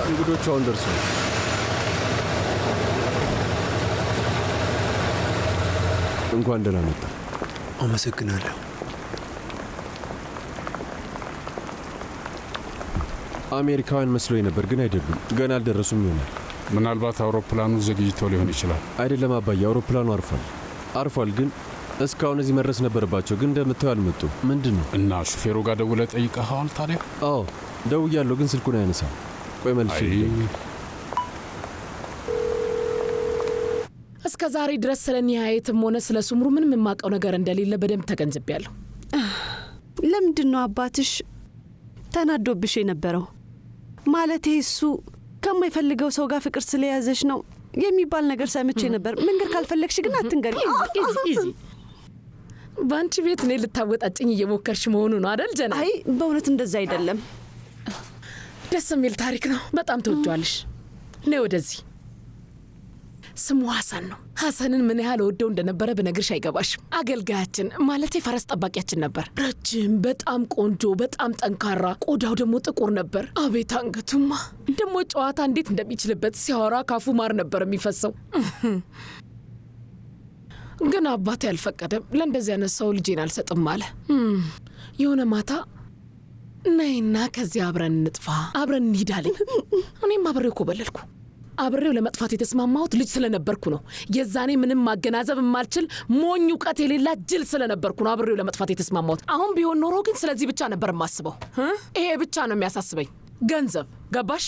እንግዶቹ አሁን ደርሰዋል። እንኳን ደህና መጣ። አመሰግናለሁ። አሜሪካውያን መስሎኝ ነበር፣ ግን አይደሉም። ገና አልደረሱም ይሆናል። ምናልባት አውሮፕላኑ ዘግይቶ ሊሆን ይችላል። አይደለም አባዬ፣ አውሮፕላኑ አርፏል። አርፏል፣ ግን እስካሁን እዚህ መድረስ ነበረባቸው፣ ግን እንደምታየው አልመጡም። ምንድን ነው? እና ሹፌሩ ጋር ደውለህ ጠይቀኸዋል ታዲያ? አዎ ደውያለሁ፣ ግን ስልኩን አያነሳም። ቆይ መልሼ አይ ልደውል። እስከ ዛሬ ድረስ ስለ ኒሃየትም ሆነ ስለ ሱምሩ ምንም የማውቀው ነገር እንደሌለ በደንብ ተገንዝቤያለሁ። ለምንድን ነው አባትሽ ተናዶብሽ የነበረው? ማለቴ እሱ ከማይፈልገው ሰው ጋር ፍቅር ስለያዘሽ ነው የሚባል ነገር ሰምቼ ነበር። መንገር ካልፈለግሽ ግን አትንገሪ። Easy easy። በአንቺ ቤት እኔ ልታወጣጭኝ እየሞከርሽ መሆኑ ነው አደል ጀና? አይ በእውነት እንደዛ አይደለም። ደስ የሚል ታሪክ ነው። በጣም ትወጂዋለሽ። ነይ ወደዚህ። ስሙ ሐሰን ነው። ሐሰንን ምን ያህል ወደው እንደነበረ ብነግርሽ አይገባሽም። አገልጋያችን ማለቴ ፈረስ ጠባቂያችን ነበር። ረጅም፣ በጣም ቆንጆ፣ በጣም ጠንካራ፣ ቆዳው ደግሞ ጥቁር ነበር። አቤት አንገቱማ! ደግሞ ጨዋታ እንዴት እንደሚችልበት ሲያወራ ካፉ ማር ነበር የሚፈሰው። ግን አባቴ አልፈቀደም። ለእንደዚህ አይነት ሰው ልጄን አልሰጥም አለ። የሆነ ማታ ነይና ከዚያ አብረን እንጥፋ፣ አብረን እንሂድ አለኝ። እኔም አብሬው ኮበለልኩ። አብሬው ለመጥፋት የተስማማሁት ልጅ ስለነበርኩ ነው። የዛኔ ምንም ማገናዘብ የማልችል ሞኝ፣ እውቀት የሌላት ጅል ስለነበርኩ ነው አብሬው ለመጥፋት የተስማማሁት። አሁን ቢሆን ኖሮ ግን ስለዚህ ብቻ ነበር የማስበው። ይሄ ብቻ ነው የሚያሳስበኝ፣ ገንዘብ። ገባሽ?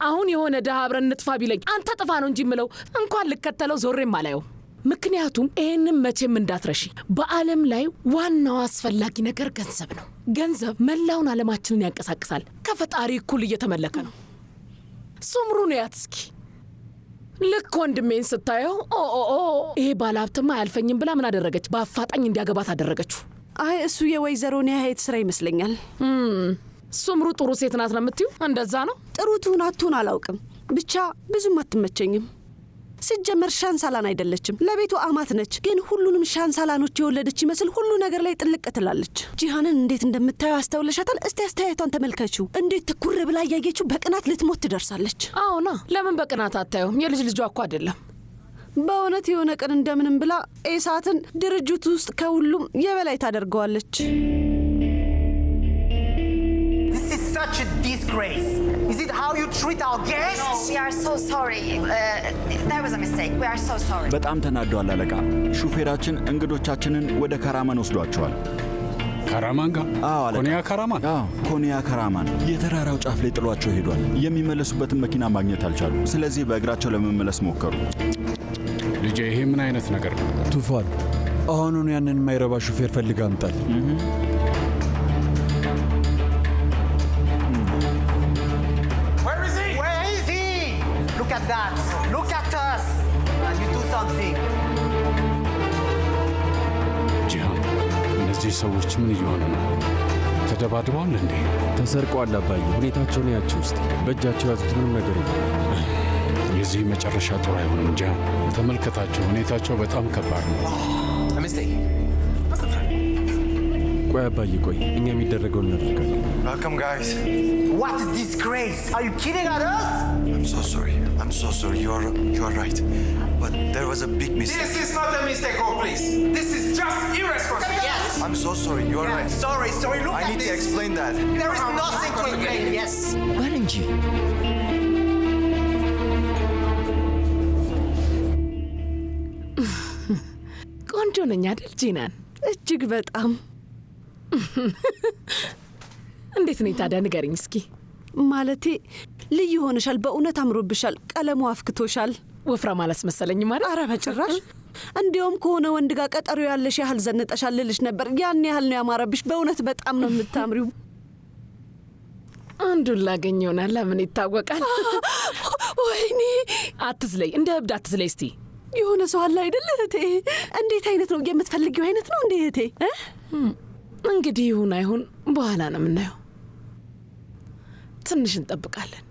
አሁን የሆነ ድሃ አብረን እንጥፋ ቢለኝ አንተ ጥፋ ነው እንጂ የምለው እንኳን ልከተለው ዞሬም አላየው። ምክንያቱም ይህንም መቼም እንዳትረሺ፣ በዓለም ላይ ዋናው አስፈላጊ ነገር ገንዘብ ነው። ገንዘብ መላውን ዓለማችንን ያንቀሳቅሳል። ከፈጣሪ እኩል እየተመለከ ነው። ሱምሩን ያት እስኪ። ልክ ወንድሜን ስታየው ኦ ኦ ኦ ይሄ ባለሀብትማ አያልፈኝም ብላ ምን አደረገች? በአፋጣኝ እንዲያገባት አደረገችው። አይ እሱ የወይዘሮ ኒሃየት ስራ ይመስለኛል። ሱምሩ ጥሩ ሴት ናት ነው የምትዩ? እንደዛ ነው። ጥሩ ትሁን አትሁን አላውቅም፣ ብቻ ብዙም አትመቸኝም። ሲጀመር ሻንሳላን አይደለችም፣ ለቤቱ አማት ነች። ግን ሁሉንም ሻንሳላኖች የወለደች ይመስል ሁሉ ነገር ላይ ጥልቅ ትላለች። ጂሃንን እንዴት እንደምታየው አስተውለሻታል? እስቲ አስተያየቷን ተመልከችው። እንዴት ትኩር ብላ እያየችው በቅናት ልትሞት ትደርሳለች። አዎና፣ ለምን በቅናት አታየውም? የልጅ ልጇ እኮ አይደለም። በእውነት የሆነ ቀን እንደምንም ብላ ኤሳትን ድርጅቱ ውስጥ ከሁሉም የበላይ ታደርገዋለች። This is such a disgrace. Is it how you treat our guests? No, we are so sorry. There was a mistake. We are so sorry. በጣም ተናደዋል አለቃ። ሹፌራችን እንግዶቻችንን ወደ ካራማን ወስዷቸዋል። ካራማን ጋር? አዎ አለቃ። ኮንያ ካራማን? አዎ ኮንያ ካራማን የተራራው ጫፍ ላይ ጥሏቸው ሄዷል። የሚመለሱበትን መኪና ማግኘት አልቻሉ። ስለዚህ በእግራቸው ለመመለስ ሞከሩ። ልጄ፣ ይሄ ምን አይነት ነገር ነው? ቱፋን፣ አሁኑኑ ያንን የማይረባ ሹፌር ፈልግ አምጣል። Where is he? Where is he? Look at that. Look at us. You do something. ጂሃን፣ እነዚህ ሰዎች ምን እየሆኑ ነው? ተደባድበዋል እንዴ? ተሰርቀዋል አባዬ። ሁኔታቸውን ያቸው ውስጥ በእጃቸው የያዙት ምንም ነገር የለም። የዚህ መጨረሻ ጥሩ አይሆንም። ጂሃን፣ ተመልከታቸው፣ ሁኔታቸው በጣም ከባድ ነው። A mistake. ቆይ አባዬ ቆይ፣ እኛ የሚደረገውን እናደርጋለን። Welcome, guys. What a disgrace. Are you kidding at us? I'm so sorry. I'm so sorry. You are right. But there was a big mistake. This is not a mistake, oh please. This is just irresponsible. Yes. I'm so sorry. You are right. Sorry, sorry. Look I at need to this. explain that. There is nothing to explain. Yes. በል እንጂ። ቆንጆ ነኝ አይደል ጂናን? እጅግ በጣም። እንዴት ነኝ ታዲያ ንገሪኝ እስኪ። ማለቴ ልዩ ሆነሻል። በእውነት አምሮብሻል። ቀለሙ አፍክቶሻል። ወፍራም አላስመሰለኝም ማለት? አረ በጭራሽ። እንዲያውም ከሆነ ወንድ ጋር ቀጠሮ ያለሽ ያህል ዘንጠሻል ልልሽ ነበር። ያን ያህል ነው ያማረብሽ። በእውነት በጣም ነው የምታምሪው። አንዱን ላገኝ ይሆናል። ለምን ይታወቃል። ወይኔ አትዝለይ፣ እንደ እብድ አትዝለይ እስቲ። የሆነ ሰው አለ አይደል እህቴ? እንዴት አይነት ነው የምትፈልጊው? አይነት ነው እንዴ እህቴ? እንግዲህ ይሁን አይሁን በኋላ ነው የምናየው። ትንሽ እንጠብቃለን።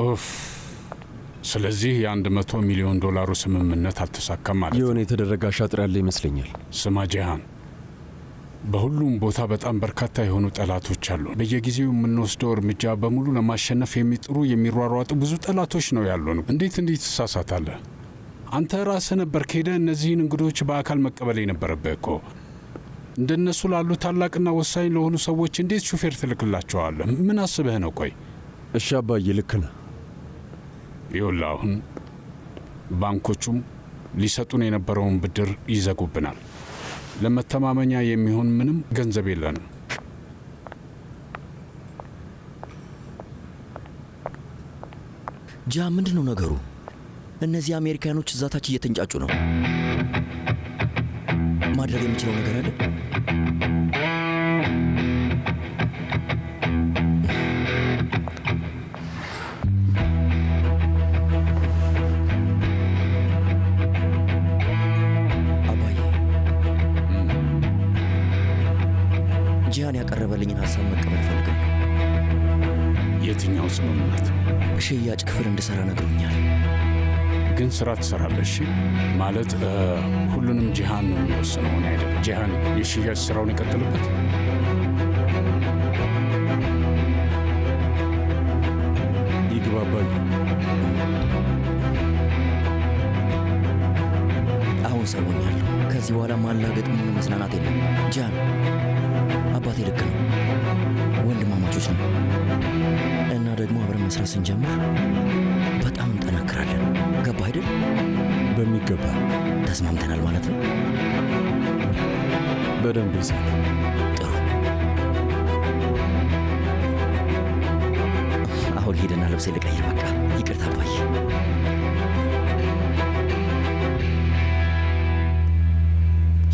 ኡፍ። ስለዚህ የ100 ሚሊዮን ዶላሩ ስምምነት አልተሳካም ማለት ነው። የሆነ የተደረገ አሻጥር ያለ ይመስለኛል። ስማ ጂሃን፣ በሁሉም ቦታ በጣም በርካታ የሆኑ ጠላቶች አሉ። በየጊዜው የምንወስደው እርምጃ በሙሉ ለማሸነፍ የሚጥሩ የሚሯሯጡ ብዙ ጠላቶች ነው ያሉን። እንዴት እንዲህ ትሳሳታለህ? አንተ ራስህ ነበር ከሄደህ እነዚህን እንግዶች በአካል መቀበል የነበረብህ እኮ። እንደነሱ ላሉ ታላቅና ወሳኝ ለሆኑ ሰዎች እንዴት ሹፌር ትልክላቸዋለህ? ምን አስበህ ነው? ቆይ እሺ አባዬ ልክ ነህ። ይኸውልህ አሁን ባንኮቹም ሊሰጡን የነበረውን ብድር ይዘጉብናል። ለመተማመኛ የሚሆን ምንም ገንዘብ የለንም። ጃ፣ ምንድን ነው ነገሩ? እነዚህ አሜሪካኖች እዛ ታች እየተንጫጩ ነው። ማድረግ የምችለው ነገር አለ? አባዬ፣ ጂያን ያቀረበልኝን ሀሳብ መቀበል እፈልጋለሁ። የትኛው ስምምነት? ሽያጭ ክፍል እንድሰራ ነግሮኛል። ግን ስራ ትሰራለሽ ማለት ሁሉንም ጂሃን ነው የሚወስነው፣ እኔ አይደለም። ጂሃን የሽያጭ ስራውን ይቀጥልበት። ይግባ አባዬ። አሁን ሰው ሆኛለሁ። ከዚህ በኋላ ማላገጥም ሆነ መዝናናት የለም። ጂሃን፣ አባቴ ልክ ነው። ወንድማማቾች ነው እና ደግሞ አብረን መስራት ስንጀምር በጣም እንጠናክራለን። ገባ አይደል? በሚገባ ተስማምተናል ማለት ነው። በደንብ ይሳት። ጥሩ። አሁን ሄደና ልብሴ ልቀይር። በቃ ይቅርታ አባዬ።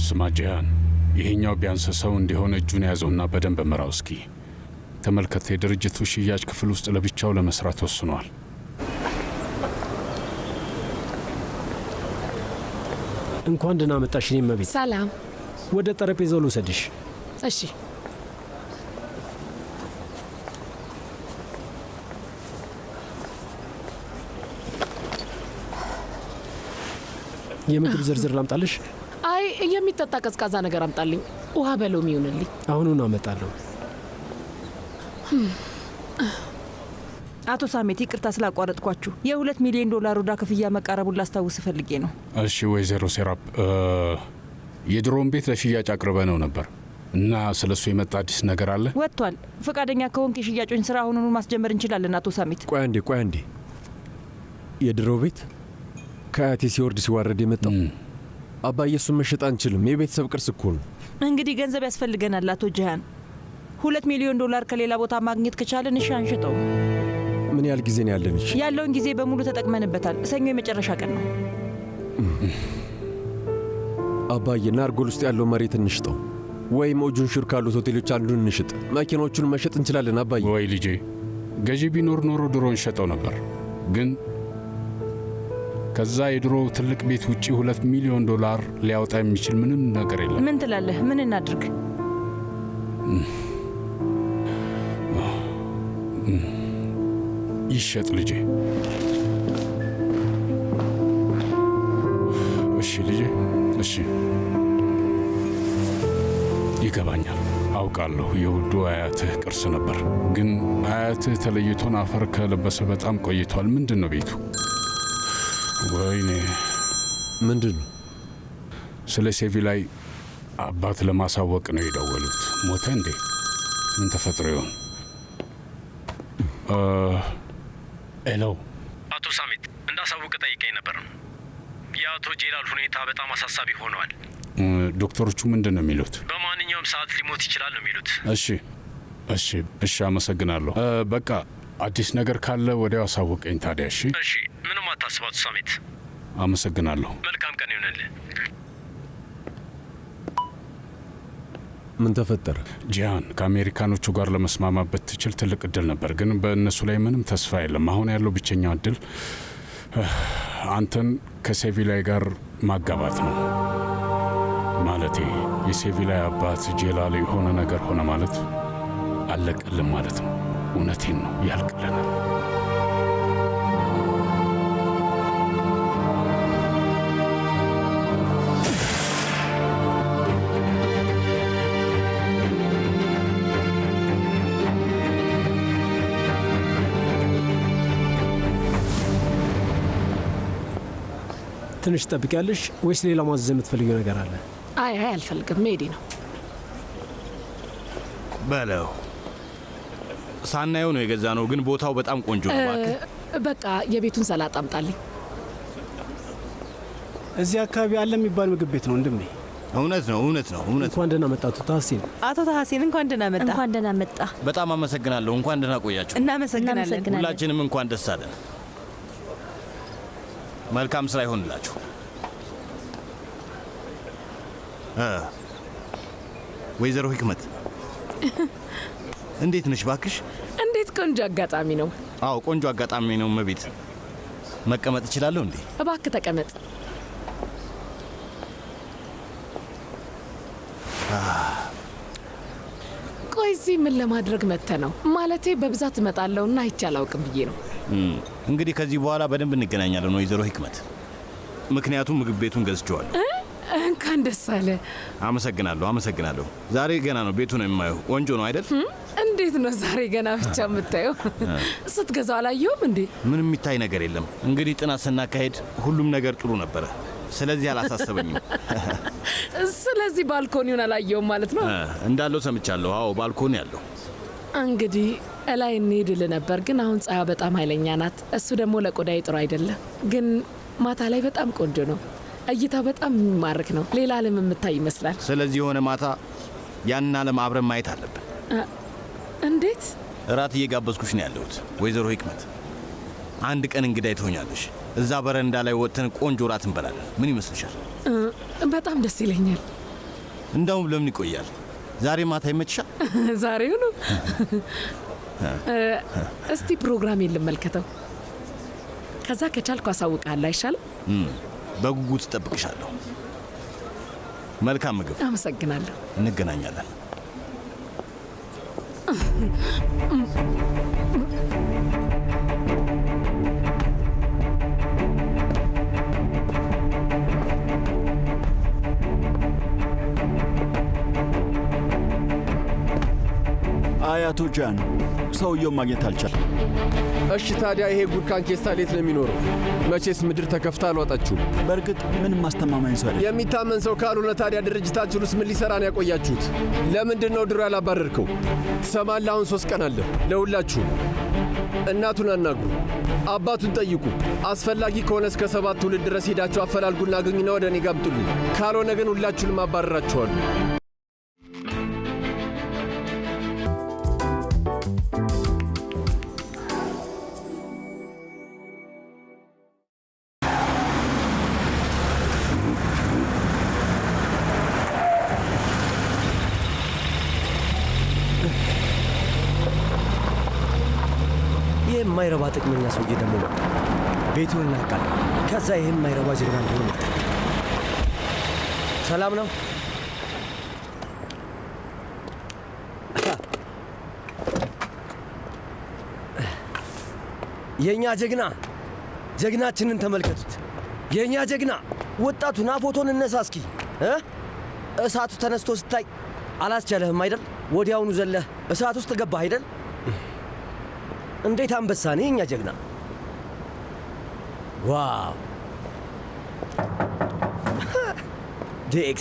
ስማ ጂሃን፣ ይሄኛው ቢያንስ ሰው እንዲሆን እጁን ያዘውና በደንብ ምራው። እስኪ ተመልከት፣ የድርጅቱ ሽያጭ ክፍል ውስጥ ለብቻው ለመስራት ወስኗል። እንኳን ደህና መጣሽ የኔ እመቤት። ሰላም። ወደ ጠረጴዛው ልውሰድሽ። እሺ። የምግብ ዝርዝር ላምጣልሽ? አይ፣ የሚጠጣ ቀዝቃዛ ነገር አምጣልኝ። ውሃ በሎሚ ይሁንልኝ። አሁኑን አመጣለሁ። አቶ ሳሜት ይቅርታ ስላቋረጥኳችሁ። የ2 ሚሊዮን ዶላር ዕዳ ክፍያ መቃረቡን ላስታውስ ፈልጌ ነው። እሺ ወይዘሮ ሴራፕ፣ የድሮውን ቤት ለሽያጭ አቅርበ ነው ነበር እና ስለሱ የመጣ አዲስ ነገር አለ? ወጥቷል። ፈቃደኛ ከሆንክ የሽያጩን ስራ አሁኑኑ ማስጀመር እንችላለን። አቶ ሳሜት ቆይ አንዴ፣ ቆይ አንዴ። የድሮ ቤት ከአያቴ ሲወርድ ሲዋረድ የመጣው አባዬ፣ እሱን መሸጥ አንችልም። የቤተሰብ ቅርስ እኮ ነው። እንግዲህ ገንዘብ ያስፈልገናል አቶ ጂሃን። 2 ሚሊዮን ዶላር ከሌላ ቦታ ማግኘት ከቻልን እሺ፣ አንሽጠው። ምን ያህል ጊዜ ነው ያለን? እሺ፣ ያለውን ጊዜ በሙሉ ተጠቅመንበታል። ሰኞ የመጨረሻ ቀን ነው። አባዬ፣ ናርጎል ውስጥ ያለው መሬት እንሽጠው ወይም ኦጁን ሹር ካሉት ሆቴሎች አንዱን እንሽጥ። መኪኖቹን መሸጥ እንችላለን አባዬ። ወይ ልጄ፣ ገዢ ቢኖር ኖሮ ድሮ እንሸጠው ነበር። ግን ከዛ የድሮ ትልቅ ቤት ውጪ 2 ሚሊዮን ዶላር ሊያወጣ የሚችል ምንም ነገር የለም። ምን ትላለህ? ምን እናድርግ? ይሸጥ ልጄ። እሺ ልጄ፣ እሺ። ይገባኛል፣ አውቃለሁ። የውዱ አያትህ ቅርስ ነበር። ግን አያትህ ተለይቶን አፈር ከለበሰ በጣም ቆይቷል። ምንድን ነው ቤቱ? ወይኔ፣ ምንድን ነው? ስለ ሴቪላይ አባት ለማሳወቅ ነው የደወሉት። ሞተ እንዴ? ምን ተፈጥሮ ይሆን? Hello አቶ ሳሚት፣ እንዳሳውቅ ጠይቀኝ ነበር። የአቶ ጄላል ሁኔታ በጣም አሳሳቢ ሆነዋል። ዶክተሮቹ ምንድን ነው የሚሉት? በማንኛውም ሰዓት ሊሞት ይችላል ነው የሚሉት። እሺ፣ እሺ፣ እሺ፣ አመሰግናለሁ። በቃ አዲስ ነገር ካለ ወዲያው አሳውቀኝ ታዲያ። እሺ፣ እሺ፣ ምንም አታስብ አቶ ሳሚት። አመሰግናለሁ። መልካም ቀን ይሁንልህ። ምን ተፈጠረ? ጂሃን፣ ከአሜሪካኖቹ ጋር ለመስማማት ብትችል ትልቅ እድል ነበር፣ ግን በእነሱ ላይ ምንም ተስፋ የለም። አሁን ያለው ብቸኛው እድል አንተን ከሴቪላይ ጋር ማጋባት ነው። ማለቴ የሴቪላይ አባት ጄላል የሆነ ነገር ሆነ ማለት አለቀልን ማለት ነው። እውነቴን ነው፣ ያልቅልናል። ትንሽ ትጠብቂያለሽ ወይስ ሌላ ማዘዝ የምትፈልጊው ነገር አለ? አይ አይ አልፈልግም፣ መሄዴ ነው። በለው ሳናየው ነው የገዛ ነው፣ ግን ቦታው በጣም ቆንጆ ነው። እባክህ በቃ የቤቱን ሰላጣ አምጣልኝ። እዚህ አካባቢ አለ የሚባል ምግብ ቤት ነው ወንድሜ። እውነት ነው፣ እውነት ነው፣ እውነት። እንኳን ደህና መጣችሁ ታህሲን። አቶ ታህሲን እንኳን ደህና መጣ። እንኳን ደህና መጣ። በጣም አመሰግናለሁ። እንኳን ደህና ቆያችሁ። እናመሰግናለን። ሁላችንም እንኳን ደስ አለን። መልካም ስራ ይሆንላችሁ። ወይዘሮ ህክመት እንዴት ነሽ? ባክሽ እንዴት ቆንጆ አጋጣሚ ነው። አዎ ቆንጆ አጋጣሚ ነው። እመቤት መቀመጥ እችላለሁ እንዴ? እባክህ ተቀመጥ። ቆይ እዚህ ምን ለማድረግ መጥተህ ነው? ማለቴ በብዛት እመጣለሁና አይቼ አላውቅም ብዬ ነው። እንግዲህ ከዚህ በኋላ በደንብ እንገናኛለን ወይዘሮ ህክመት፣ ምክንያቱም ምግብ ቤቱን ገዝቼዋለሁ። እንኳን ደስ አለ። አመሰግናለሁ፣ አመሰግናለሁ። ዛሬ ገና ነው ቤቱ ነው የማየው። ቆንጆ ነው አይደል? እንዴት ነው ዛሬ ገና ብቻ የምታየው? ስትገዛው አላየሁም እንዴ? ምንም የሚታይ ነገር የለም። እንግዲህ ጥናት ስናካሄድ ሁሉም ነገር ጥሩ ነበረ፣ ስለዚህ አላሳሰበኝም። ስለዚህ ባልኮኒውን አላየውም ማለት ነው? እንዳለው ሰምቻለሁ። አዎ ባልኮኒ አለው። እንግዲህ እላይ እንሄድል ነበር፣ ግን አሁን ፀሐዩ በጣም ኃይለኛ ናት። እሱ ደግሞ ለቆዳዬ ጥሩ አይደለም። ግን ማታ ላይ በጣም ቆንጆ ነው። እይታው በጣም የሚማርክ ነው። ሌላ ዓለም የምታይ ይመስላል። ስለዚህ የሆነ ማታ ያንን ዓለም አብረን ማየት አለብን። እንዴት? እራት እየጋበዝኩሽ ነው ያለሁት ወይዘሮ ህክመት። አንድ ቀን እንግዳይ ትሆኛለሽ። እዛ በረንዳ ላይ ወጥተን ቆንጆ እራት እንበላለን። ምን ይመስልሻል? በጣም ደስ ይለኛል። እንዳውም ለምን ይቆያል? ዛሬ ማታ ይመችሻል? ዛሬው ነው። እስቲ ፕሮግራሜን ልመልከተው። ከዛ ከቻልኩ አሳውቅሃለሁ። አይሻልም? በጉጉት እጠብቅሻለሁ። መልካም ምግብ። አመሰግናለሁ። እንገናኛለን። አይ አቶ ጃን፣ ሰውየው ማግኘት አልቻለም። እሺ ታዲያ ይሄ ጉርካን ኬስታል የት ነው የሚኖረው? መቼስ ምድር ተከፍታ አልዋጣችሁም። በእርግጥ ምንም አስተማማኝ ሰው አይደለም። የሚታመን ሰው ካልሆነ ታዲያ ድርጅታችን ውስጥ ምን ሊሰራ ነው ያቆያችሁት? ለምንድን ነው ድሮ ያላባረርከው? ትሰማለህ? አሁን 3 ቀን አለ ለሁላችሁም። እናቱን አናግሩ፣ አባቱን ጠይቁ። አስፈላጊ ከሆነ እስከ 7 ትውልድ ድረስ ሄዳችሁ አፈላልጉና አግኙና ወደ እኔ ጋብጡልኝ። ካልሆነ ግን ሁላችሁንም አባረራችኋለሁ። ይህ የማይረባ ጥቅመኛ ሰውዬ ደግሞ መጣ። ቤቱን እናቃለን። ከዛ ይህ የማይረባ ጀግና እንደሆነ መጣ። ሰላም ነው። የእኛ ጀግና፣ ጀግናችንን ተመልከቱት። የእኛ ጀግና ወጣቱ ና ፎቶን እነሳ እስኪ። እሳቱ ተነስቶ ስታይ አላስቻለህም አይደል? ወዲያውኑ ዘለህ እሳት ውስጥ ገባህ አይደል? እንዴት አንበሳ ነህ የኛ ጀግና! Wow DX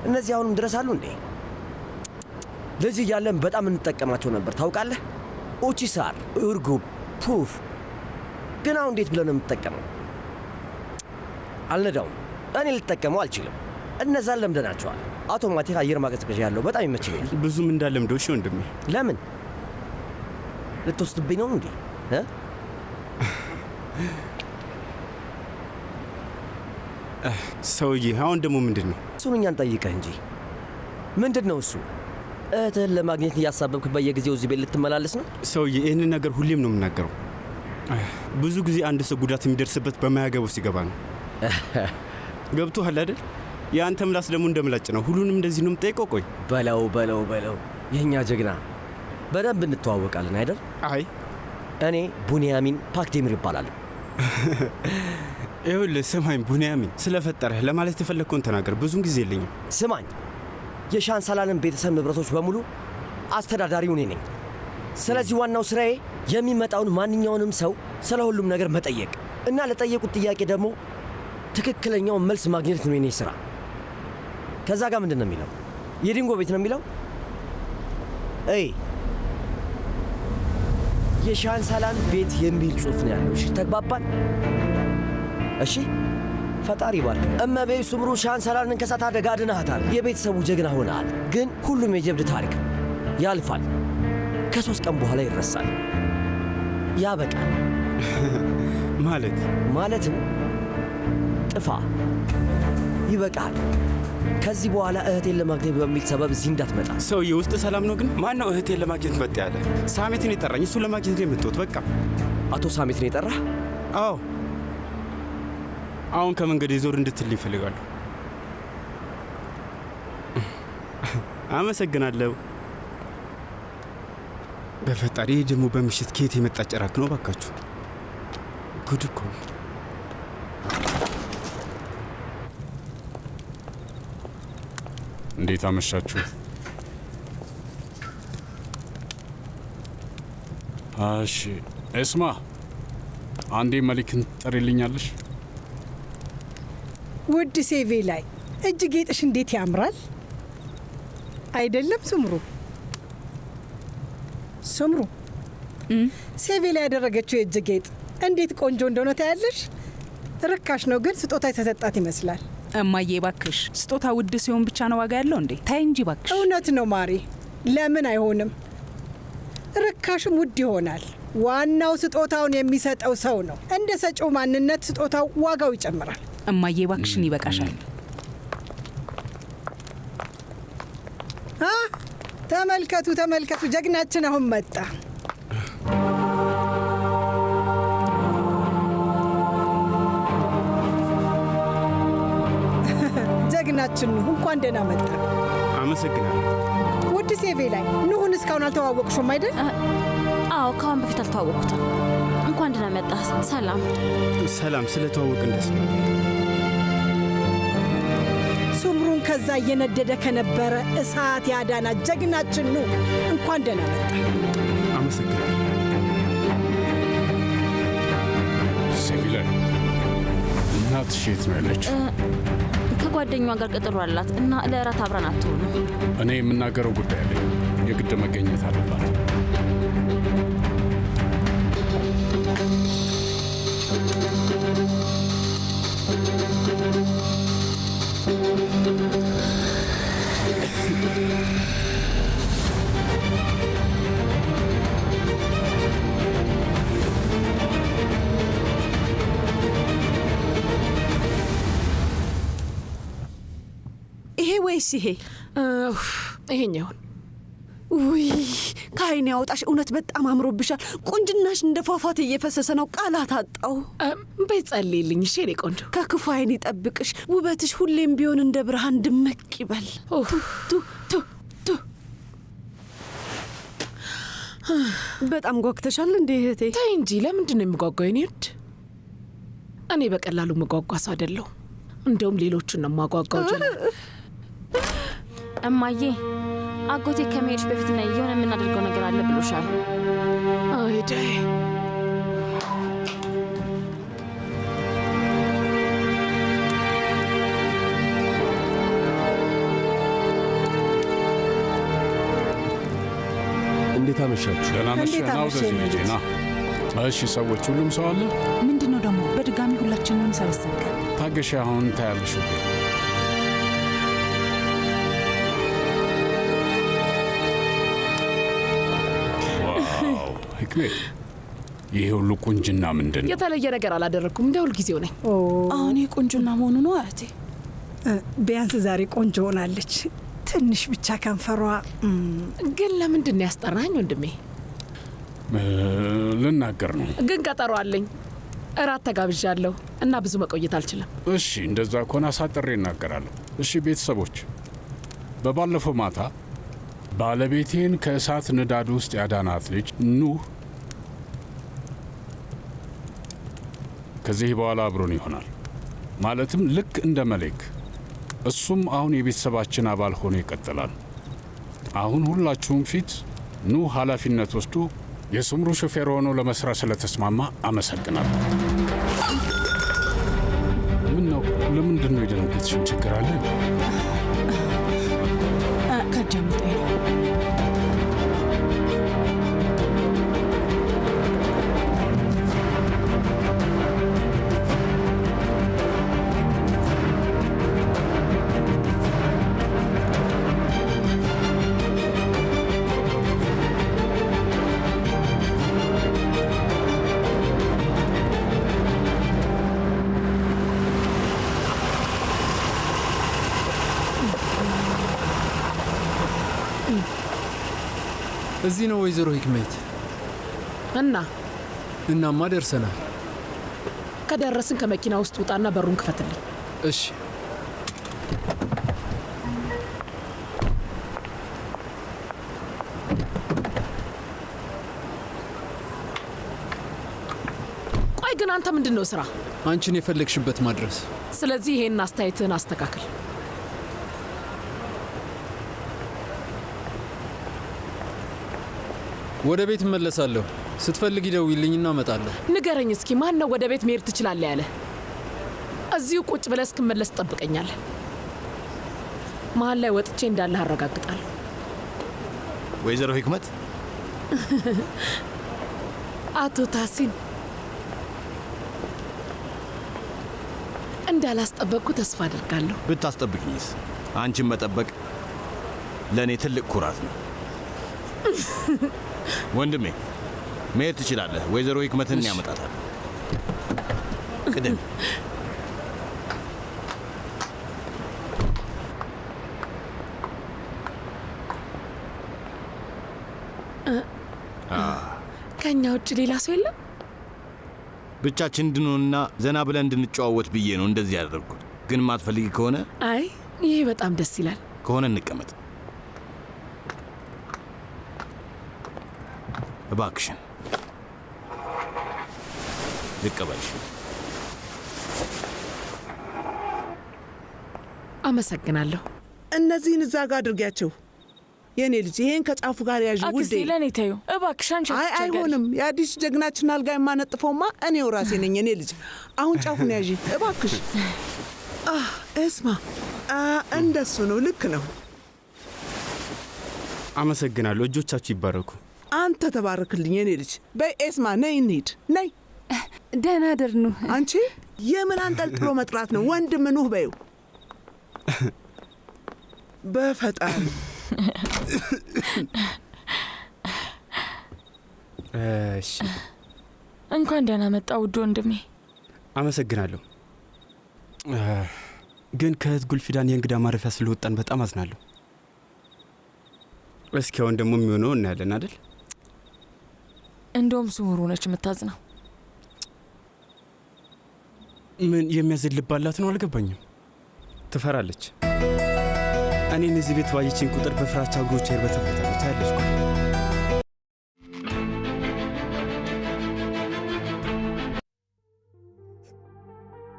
እነዚህ አሁንም ድረስ አሉ እንዴ? ልጅ እያለን በጣም እንጠቀማቸው ነበር ታውቃለህ። ኡቺሳር፣ እርጉብ፣ ፑፍ። ግን አሁን እንዴት ብለን ነው የምትጠቀመው? አልነዳውም። እኔ ልጠቀመው አልችልም። እነዛን ለምደናቸዋል። አውቶማቲክ አየር ማቀዝቀዣ ያለው በጣም ይመቸኛል። ብዙም እንዳለምደው። እሺ ወንድሜ። ለምን ልትወስድብኝ ነው እንዴ? ሰውዬ አሁን ደግሞ ምንድን ነው እሱን? እኛን ጠይቀህ እንጂ ምንድን ነው እሱ? እህትህን ለማግኘት እያሳበብክ በየጊዜው እዚህ ቤት ልትመላለስ ነው? ሰውዬ ይህንን ነገር ሁሌም ነው የምናገረው። ብዙ ጊዜ አንድ ሰው ጉዳት የሚደርስበት በማያገባው ሲገባ ነው። ገብቶሃል አይደል? የአንተ ምላስ ደግሞ እንደምላጭ ነው። ሁሉንም እንደዚህ ነው የምጠይቀው? ቆይ በለው በለው በለው፣ የእኛ ጀግና በደንብ እንተዋወቃለን አይደል? አይ እኔ ቡንያሚን ፓክዴሚር ይባላለሁ። ይኸውልህ ስማኝ ቡንያሚን፣ ስለፈጠረህ ለማለት የፈለግከውን ተናገር። ብዙም ጊዜ የለኝም። ስማኝ፣ የሻንሳላንን ቤተሰብ ንብረቶች በሙሉ አስተዳዳሪው እኔ ነኝ። ስለዚህ ዋናው ስራዬ የሚመጣውን ማንኛውንም ሰው ስለ ሁሉም ነገር መጠየቅ እና ለጠየቁት ጥያቄ ደግሞ ትክክለኛውን መልስ ማግኘት ነው የኔ ስራ። ከዛ ጋር ምንድን ነው የሚለው? የዲንጎ ቤት ነው የሚለው? እይ የሻንሳላን ቤት የሚል ጽሑፍ ነው ያለው። እሺ ተግባባን? እሺ ፈጣሪ ባርክ። እመቤት ሱምሩ ሻንሳላንን ከእሳት አደጋ አድነሃታል። የቤተሰቡ ጀግና ሆነሃል። ግን ሁሉም የጀብድ ታሪክ ያልፋል። ከ3 ቀን በኋላ ይረሳል፣ ያበቃል። ማለት ማለትም ጥፋ፣ ይበቃል። ከዚህ በኋላ እህቴን ለማግኘት በሚል ሰበብ እዚህ እንዳትመጣ። ሰውዬ ውስጥ ሰላም ነው ግን? ማን ነው እህቴን ለማግኘት መጣ ያለ? ሳሜትን የጠራኝ እሱን ለማግኘት ነው የመጣሁት። በቃ አቶ ሳሜትን የጠራህ? አዎ። አሁን ከመንገድ ዞር እንድትልኝ እፈልጋለሁ። አመሰግናለሁ። በፈጣሪ ይህ ደግሞ በምሽት ከየት የመጣ ጭራቅ ነው ባካችሁ? ጉድ እኮ ነው። እንዴት አመሻችሁ? እሺ እስማ፣ አንዴ መሊክን ትጠሪልኛለሽ? ውድ ሴቬ ላይ እጅ ጌጥሽ እንዴት ያምራል! አይደለም ስምሩ? ስምሩ ሴቬ ላይ ያደረገችው የእጅ ጌጥ እንዴት ቆንጆ እንደሆነ ታያለሽ። ርካሽ ነው ግን ስጦታ የተሰጣት ይመስላል። እማዬ እባክሽ፣ ስጦታ ውድ ሲሆን ብቻ ነው ዋጋ ያለው እንዴ? ታይ እንጂ እባክሽ። እውነት ነው ማሪ፣ ለምን አይሆንም? ርካሽም ውድ ይሆናል። ዋናው ስጦታውን የሚሰጠው ሰው ነው። እንደ ሰጪው ማንነት ስጦታው ዋጋው ይጨምራል። እማዬ እባክሽን ይበቃሻል። ተመልከቱ ተመልከቱ፣ ጀግናችን አሁን መጣ። ጀግናችን ኑህ፣ እንኳን ደህና መጣ። አመሰግናለሁ። ውድ ሴቬ ላይ ኑህን እስካሁን አልተዋወቅሽም አይደል? አዎ፣ ከአሁን በፊት አልተዋወቅኩትም። እንኳን ደህና መጣ። ሰላም ሰላም። ስለተዋወቅን ደስ ብሎኛል። ሱምሩን ከዛ እየነደደ ከነበረ እሳት ያዳና ጀግናችን ኑህ፣ እንኳን ደህና መጣ። አመሰግናለሁ። ሴቪ ላይ እናትሽ የት ነው ያለችው? ከጓደኛዋ ጋር ቀጠሮ አላት እና ለእራት አብረን አትሆንም። እኔ የምናገረው ጉዳይ አለኝ። የግድ መገኘት አለባት። ይሄ ወይስ ይሄ? ይሄኛውን። ውይ ከዓይኔ ያውጣሽ። እውነት በጣም አምሮብሻል። ቁንጅናሽ እንደ ፏፏቴ እየፈሰሰ ነው። ቃላት አጣው። በይ ጸልይልኝ እሺ የኔ ቆንጆ። ከክፉ ዓይን ይጠብቅሽ። ውበትሽ ሁሌም ቢሆን እንደ ብርሃን ድምቅ ይበል። ቱ ቱ ቱ። በጣም ጓግተሻል እንዴ እህቴ? ተይ እንጂ ለምንድን ነው የምጓጓው የኔ ውድ? እኔ በቀላሉ የምጓጓ ሰው አይደለሁም። እንደውም ሌሎቹን ነው የማጓጓው። ጀላል እማዬ፣ አጎቴ ከመሄድሽ በፊት ነይ፣ የሆነ የምናደርገው ነገር አለ ብሎሻል። አይዳይ እንዴት አመሻችሁ? ደህና መሸህ። ና ወደዚህ ልጄ ና። እሺ ሰዎች፣ ሁሉም ሰው አለ? ምንድን ነው ደግሞ በድጋሚ ሁላችንንም ሰበሰብከን? ታገሽ፣ አሁን ታያለሽ ውዴ። Wow ህክሜት፣ ይሄ ሁሉ ቁንጅና ምንድን ነው? የተለየ ነገር አላደረግኩም፣ እንደ ሁልጊዜው ነኝ። አሁን ይህ ቁንጅና መሆኑ ነው አያቴ? ቢያንስ ዛሬ ቆንጆ ሆናለች። ትንሽ ብቻ ከንፈሯ። ግን ለምንድን ነው ያስጠራኝ ወንድሜ? ልናገር ነው። ግን ቀጠሮ አለኝ፣ እራት ተጋብዣለሁ እና ብዙ መቆየት አልችልም። እሺ እንደዛ ከሆነ አሳጥሬ እናገራለሁ። እሺ ቤተሰቦች፣ በባለፈው ማታ ባለቤቴን ከእሳት ንዳድ ውስጥ ያዳናት ልጅ ኑህ ከዚህ በኋላ አብሮን ይሆናል። ማለትም ልክ እንደ መሌክ እሱም አሁን የቤተሰባችን አባል ሆኖ ይቀጥላል። አሁን ሁላችሁም ፊት ኑህ ኃላፊነት ወስዶ የስምሩ ሾፌር ሆኖ ለመስራት ስለተስማማ አመሰግናለሁ። ምን ነው ለምንድን ነው የደነገጥሽው? ችግር አለ? ከጃምጠኝ ነው። እዚህ ነው ወይዘሮ ሂክመት። እና እናማ ደርሰናል። ከደረስን ከመኪና ውስጥ ውጣና በሩን ክፈትልኝ። እሺ። ቆይ ግን አንተ ምንድን ነው ስራ? አንቺን የፈለግሽበት ማድረስ። ስለዚህ ይሄን አስተያየትህን አስተካክል። ወደ ቤት እመለሳለሁ። ስትፈልጊ ደውዪልኝና እመጣለሁ። ንገረኝ እስኪ ማን ነው ወደ ቤት መሄድ ትችላለህ ያለ? እዚሁ ቁጭ ብለህ እስክመለስ ትጠብቀኛለህ። መሀል ላይ ወጥቼ እንዳለህ አረጋግጣለሁ። ወይዘሮ ሂክመት፣ አቶ ታሲን እንዳላስጠበቅኩ ተስፋ አድርጋለሁ። ብታስጠብቅኝስ? አንቺን መጠበቅ ለእኔ ትልቅ ኩራት ነው። ወንድሜ መሄድ ትችላለህ። ወይዘሮ ሂክመትን ያመጣታል። ቅደም። ከእኛ ውጭ ሌላ ሰው የለም። ብቻችን እንድንሆንና ዘና ብለን እንድንጨዋወት ብዬ ነው እንደዚህ ያደረግኩት። ግን ማትፈልጊ ከሆነ አይ፣ ይሄ በጣም ደስ ይላል። ከሆነ እንቀመጥ እባክሽን። ልቀበልሽ። አመሰግናለሁ። እነዚህን እዛ ጋር አድርጊያቸው የኔ ልጅ። ይሄን ከጫፉ ጋር ያዥ ውዴ። አክስቴ ለእኔ ተይው እባክሽ፣ አንቺ አይ አትቸገሪ። አይሆንም። የአዲሱ ጀግናችን አልጋ የማነጥፈውማ እኔው ራሴ ነኝ። የኔ ልጅ አሁን ጫፉን ያዢ እባክሽ። እስማ እንደሱ ነው። ልክ ነው። አመሰግናለሁ። እጆቻችሁ ይባረኩ። አንተ ተባረክልኝ የኔ ልጅ። በይ ኤስማ ነይ እንሂድ። ነይ። ደህና ደር ኑህ። አንቺ የምን አንጠልጥሎ መጥራት ነው? ወንድም ኑህ በይው። በፈጣሪ እሺ፣ እንኳን ደህና መጣ ውድ ወንድሜ። አመሰግናለሁ። ግን ከእህት ጉልፊዳን የእንግዳ ማረፊያ ስለወጣን በጣም አዝናለሁ። እስኪ አሁን ደግሞ የሚሆነው እናያለን አይደል? እንደውም ስሙሩ ነች የምታዝነው። ምን የሚያዝን ልብ አላት ነው? አልገባኝም። ትፈራለች። እኔን እዚህ ቤት ባየችኝ ቁጥር በፍራቻ እግሮቿ ይርበተበታሉ። ታያለች እኮ።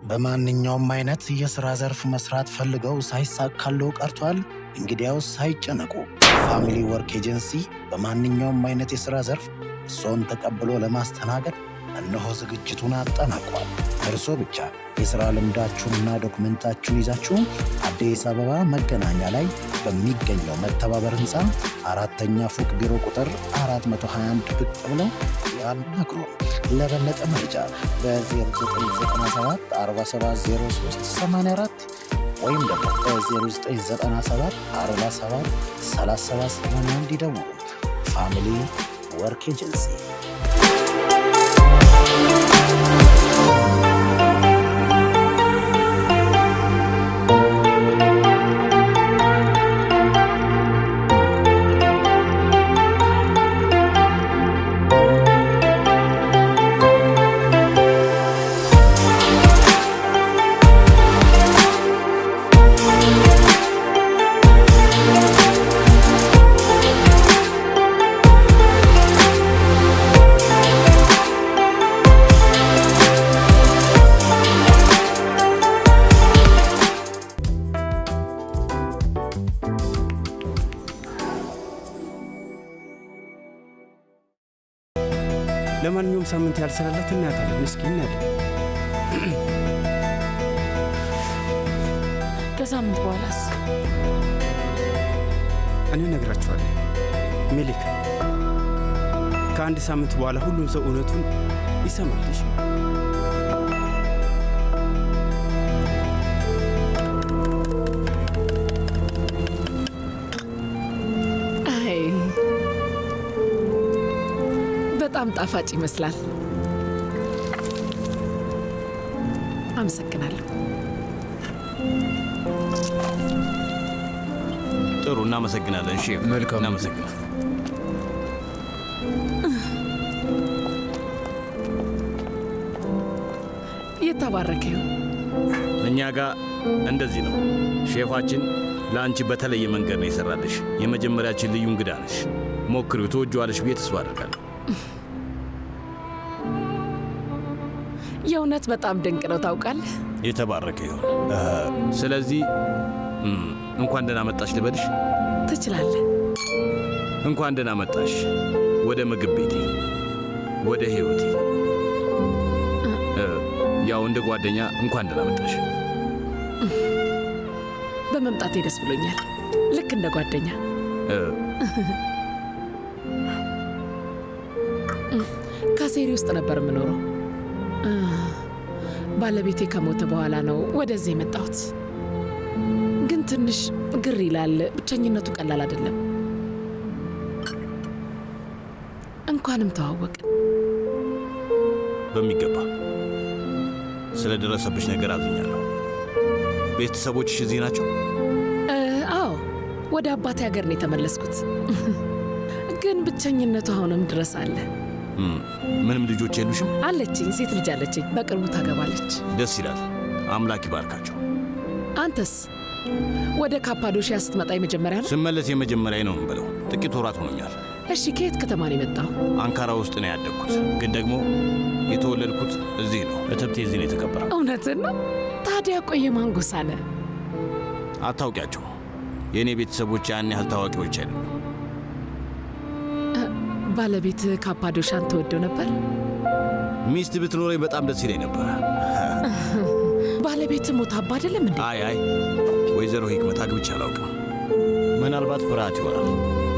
በማንኛውም አይነት የሥራ ዘርፍ መስራት ፈልገው ሳይሳካልዎ ቀርቷል? እንግዲያውስ ሳይጨነቁ፣ Family Work Agency በማንኛውም አይነት የሥራ ዘርፍ እርስዎን ተቀብሎ ለማስተናገድ እነሆ ዝግጅቱን አጠናቋል። እርስዎ ብቻ የሥራ ልምዳችሁንና ዶክመንታችሁን ይዛችሁ አዲስ አበባ መገናኛ ላይ በሚገኘው መተባበር ሕንፃ አራተኛ ፎቅ ቢሮ ቁጥር 421 ብቅ ብለው ያናግሩ። ለበለጠ መረጃ በ0997 4703 84 ወይም ደግሞ በ0997 47 37 81 ይደውሉ። Family Work Agency። ለማንኛውም ሳምንት ያልሰራላት እናያታለን። እስኪ እናያለን። ከሳምንት በኋላስ? እኔ እነግራችኋለሁ ሜሊክ፣ ከአንድ ሳምንት በኋላ ሁሉም ሰው እውነቱን ይሰማል። እሺ? አይ በጣም ጣፋጭ ይመስላል። አመሰግናለሁ። ጥሩ፣ እናመሰግናለን ሼፍ። መልካም፣ እናመሰግናለን። የተባረከ ይሁን። እኛ ጋር እንደዚህ ነው። ሼፋችን ለአንቺ በተለየ መንገድ ነው የሰራልሽ። የመጀመሪያችን ልዩ እንግዳ ነሽ። ሞክሪው፣ ትወጂዋለሽ ብዬ ተስፋ አደርጋለሁ። የእውነት በጣም ድንቅ ነው ታውቃለህ። የተባረከ ይሁን። ስለዚህ እንኳን ደህና መጣሽ ልበልሽ? ትችላለህ። እንኳን ደህና መጣሽ ወደ ምግብ ቤቴ፣ ወደ ህይወቴ። ያው እንደ ጓደኛ እንኳን ደህና መጣሽ። በመምጣቴ ደስ ብሎኛል። ልክ እንደ ጓደኛ። ካሴሪ ውስጥ ነበር የምኖረው። ባለቤቴ ከሞተ በኋላ ነው ወደዚህ የመጣሁት። ግን ትንሽ ግር ይላል። ብቸኝነቱ ቀላል አይደለም። እንኳንም ተዋወቅን። በሚገባ ስለደረሰብሽ ነገር አዝኛለሁ። ቤተሰቦችሽ እዚህ ናቸው? አዎ፣ ወደ አባቴ ሀገር ነው የተመለስኩት። ግን ብቸኝነቱ አሁንም ድረስ አለ። ምንም ልጆች የሉሽም? አለችኝ፣ ሴት ልጅ አለችኝ። በቅርቡ ታገባለች። ደስ ይላል። አምላክ ይባርካቸው። አንተስ ወደ ካፓዶሺያ ስትመጣ የመጀመሪያ ነው? ስመለስ የመጀመሪያ ነው የምበለው። ጥቂት ወራት ሆኖኛል። እሺ፣ ከየት ከተማ ነው የመጣው? አንካራ ውስጥ ነው ያደግኩት፣ ግን ደግሞ የተወለድኩት እዚህ ነው። እትብቴ እዚህ ነው የተቀበረው። እውነትን ነው? ታዲያ ቆየ ማን ጎሳ ነህ? አታውቂያቸው። የእኔ ቤተሰቦች ያን ያህል ታዋቂዎች አይደሉም። ባለቤት ካፓዶሻን ትወደው ነበር? ሚስት ብትኖረኝ በጣም ደስ ይለኝ ነበር። ባለቤት ሞታባ አይደለም እንዴ? አይ አይ፣ ወይዘሮ ሂክመት አግብቼ አላውቅም። ምናልባት ፍርሃት ይሆናል።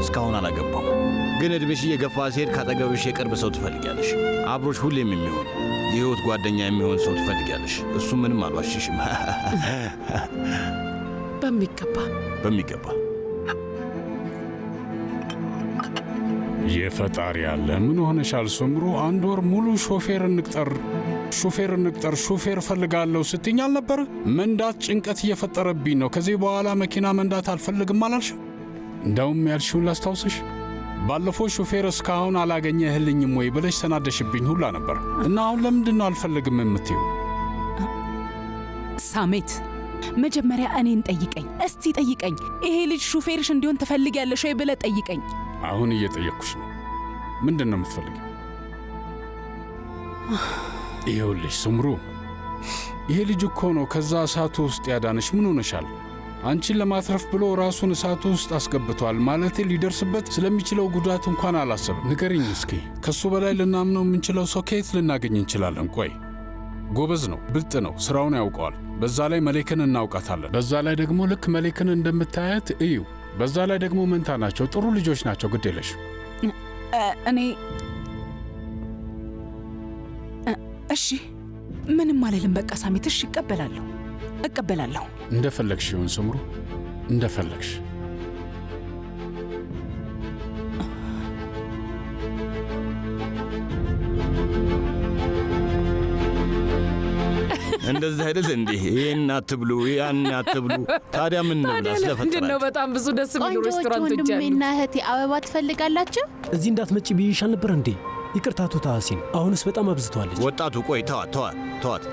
እስካሁን አላገባሁም። ግን እድሜሽ እየገፋ ሲሄድ ካጠገብሽ የቅርብ ሰው ትፈልጊያለሽ። አብሮሽ ሁሌም የሚሆን የህይወት ጓደኛ የሚሆን ሰው ትፈልጊያለሽ። እሱ ምንም አልዋሽሽም። በሚገባ በሚገባ። የፈጣሪ ያለ ምን ሆነሻል ስምሩ? አንድ ወር ሙሉ ሾፌር እንቅጠር ሾፌር እንቅጠር ሾፌር ፈልጋለሁ ስትኝ አልነበረ? መንዳት ጭንቀት እየፈጠረብኝ ነው። ከዚህ በኋላ መኪና መንዳት አልፈልግም አላልሽም? እንደውም ያልሽውን ላስታውስሽ። ባለፈው ሾፌር እስካሁን አላገኘህልኝም ወይ ብለሽ ተናደሽብኝ ሁላ ነበር። እና አሁን ለምንድን ነው አልፈልግም የምትይው? ሳሜት፣ መጀመሪያ እኔን ጠይቀኝ። እስቲ ጠይቀኝ። ይሄ ልጅ ሹፌርሽ እንዲሆን ትፈልጊያለሽ ወይ ብለህ ጠይቀኝ። አሁን እየጠየቅኩሽ ነው። ምንድን ነው የምትፈልጊው? ይኸውልሽ ስምሩ፣ ይሄ ልጅ እኮ ነው ከዛ እሳቱ ውስጥ ያዳነሽ። ምን ሆነሻል? አንቺን ለማትረፍ ብሎ ራሱን እሳቱ ውስጥ አስገብቷል። ማለቴ ሊደርስበት ስለሚችለው ጉዳት እንኳን አላሰብም። ንገሪኝ እስኪ ከሱ በላይ ልናምነው የምንችለው ሰው ከየት ልናገኝ እንችላለን? ቆይ ጎበዝ ነው፣ ብልጥ ነው፣ ስራውን ያውቀዋል። በዛ ላይ መሌክን እናውቃታለን። በዛ ላይ ደግሞ ልክ መሌክን እንደምታያት እዩ። በዛ ላይ ደግሞ መንታ ናቸው፣ ጥሩ ልጆች ናቸው። ግድ የለሽ። እኔ እሺ ምንም አልልም። በቃ ሳሜት፣ እሺ እቀበላለሁ፣ እቀበላለሁ። እንደፈለግሽ ይሁን ስምሩ፣ እንደፈለግሽ። እንደዚህ አይደል እንዴ? ይሄን አትብሉ፣ ያን አትብሉ። ታዲያ ምን እንብላ? ምንድን ነው በጣም ብዙ ደስ የሚሉ ቆንጆዎቹ ሬስቶራንቶች ያሉት። ወንድሜና እህቴ አበባ ትፈልጋላችሁ? እዚህ እንዳትመጪ ብዬሽ አልነበር እንዴ? ይቅርታ አቶ ታሐሲን፣ አሁንስ በጣም አብዝተዋለች። ወጣቱ ቆይ፣ ተዋት፣ ተዋት፣ ተዋት።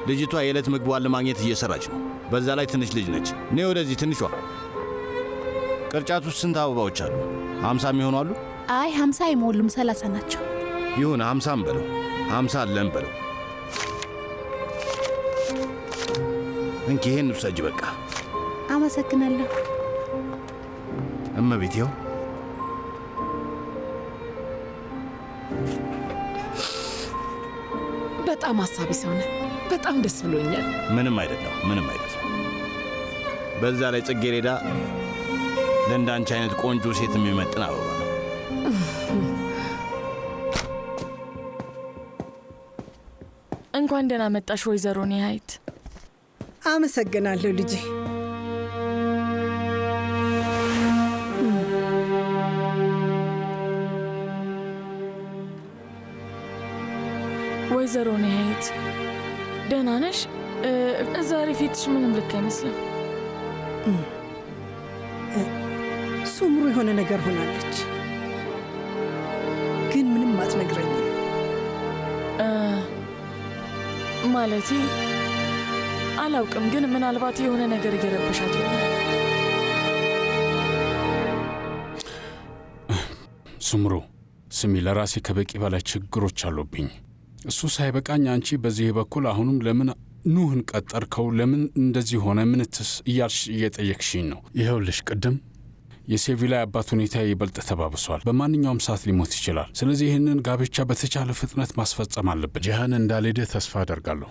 ልጅቷ የዕለት ምግቧን ለማግኘት እየሰራች ነው። በዛ ላይ ትንሽ ልጅ ነች። ነይ ወደዚህ ትንሿ። ቅርጫቱ ውስጥ ስንት አበባዎች አሉ? 50 የሚሆኑ አሉ። አይ 50 አይሞሉም፣ 30 ናቸው። ይሁን 50 በለው፣ 50 አለን በለው። እንኪ ይሄን ውሰጂ። በቃ አመሰግናለሁ። እመቤት፣ ይኸው በጣም አሳቢ ሰው ነህ። በጣም ደስ ብሎኛል። ምንም አይደለም፣ ምንም አይደለም። በዛ ላይ ጽጌረዳ ለእንዳንቺ አይነት ቆንጆ ሴት የሚመጥን አበባ ነው። እንኳን ደህና መጣሽ ወይዘሮ ኒሃይት። አመሰግናለሁ ልጄ። ወይዘሮ ኒሃይት ደህና ነሽ? ዛሬ ፊትሽ ምንም ልክ አይመስልም። ሱምሩ የሆነ ነገር ሆናለች፣ ግን ምንም አትነግረኝም። ማለቴ አላውቅም፣ ግን ምናልባት የሆነ ነገር እየረበሻት ይሆናል። ሱምሩ ስሚ፣ ለራሴ ከበቂ በላይ ችግሮች አሉብኝ። እሱ ሳይበቃኝ አንቺ በዚህ በኩል አሁንም ለምን ኑህን ቀጠርከው፣ ለምን እንደዚህ ሆነ፣ ምንትስ እያልሽ እየጠየቅሽኝ ነው። ይኸውልሽ ቅድም የሴቪላይ አባት ሁኔታ ይበልጥ ተባብሷል። በማንኛውም ሰዓት ሊሞት ይችላል። ስለዚህ ይህንን ጋብቻ በተቻለ ፍጥነት ማስፈጸም አለብን። ጂሃን እንዳልሄደ ተስፋ አደርጋለሁ።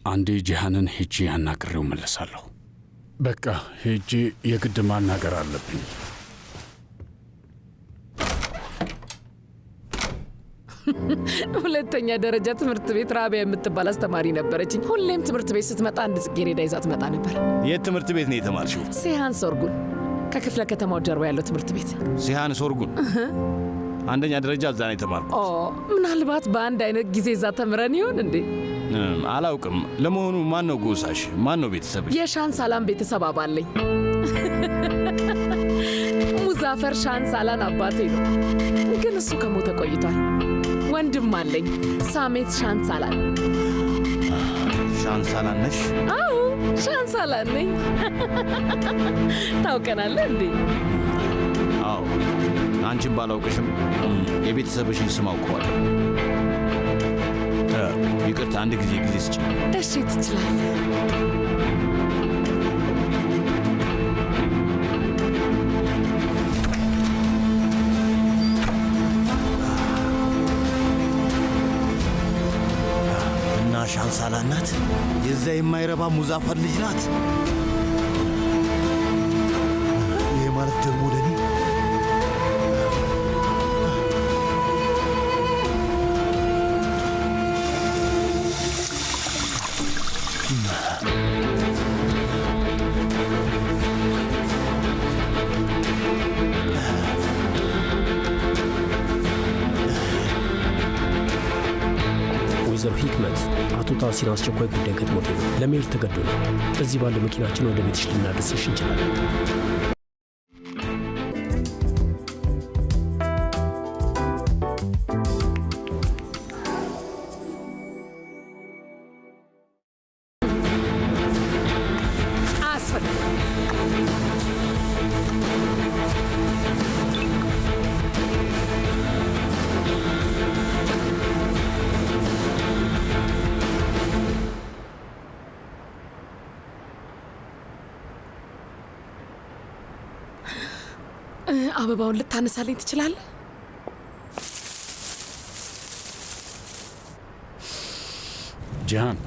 አንዴ ጂሃንን ሄጄ አናግሬው መለሳለሁ። በቃ ሄጄ የግድ ማናገር አለብኝ። ሁለተኛ ደረጃ ትምህርት ቤት ራቢያ የምትባል አስተማሪ ነበረችኝ። ሁሌም ትምህርት ቤት ስትመጣ አንድ ጽጌረዳ ይዛ ትመጣ ነበር። የት ትምህርት ቤት ነው የተማርሽው? ሲሃን ሶርጉን፣ ከክፍለ ከተማው ጀርባ ያለው ትምህርት ቤት። ሲሃን ሶርጉን አንደኛ ደረጃ እዛ ነው የተማርኩት። ኦ፣ ምናልባት በአንድ አይነት ጊዜ እዛ ተምረን ይሆን እንዴ? አላውቅም። ለመሆኑ ማን ነው ጎሳሽ? ማን ነው ቤተሰብሽ? የሻን ሳላም ቤተሰብ አባል ነኝ። ሙዛፈር ሻን ሳላን አባቴ ነው፣ ግን እሱ ከሞተ ቆይቷል። ወንድም አለኝ፣ ሳሜት ሻንሳላን። ሻንሳላን ነሽ? አዎ ሻንሳላን ነኝ። ታውቀናለህ እንዴ? አዎ፣ አንቺን ባላውቅሽም የቤተሰብሽን ስም አውቀዋለሁ። ይቅርታ፣ አንድ ጊዜ ጊዜ ስጭኝ። እሺ፣ ትችላለህ። ሻንሳላ ናት። የዛ የማይረባ ሙዛፈር ልጅ ናት። ይሄ ማለት ደግሞ ለኔ ወይዘሮ ሂክመት፣ አቶ ታሲን አስቸኳይ ጉዳይ ገጥሞት ነው፣ ለመሄድ ተገዶ ነው። እዚህ ባለው መኪናችን ወደ ቤትሽ ልናደርስሽ እንችላለን። አያስፈልግም። አበባውን ልታነሳልኝ ትችላለህ? ጂሃን፣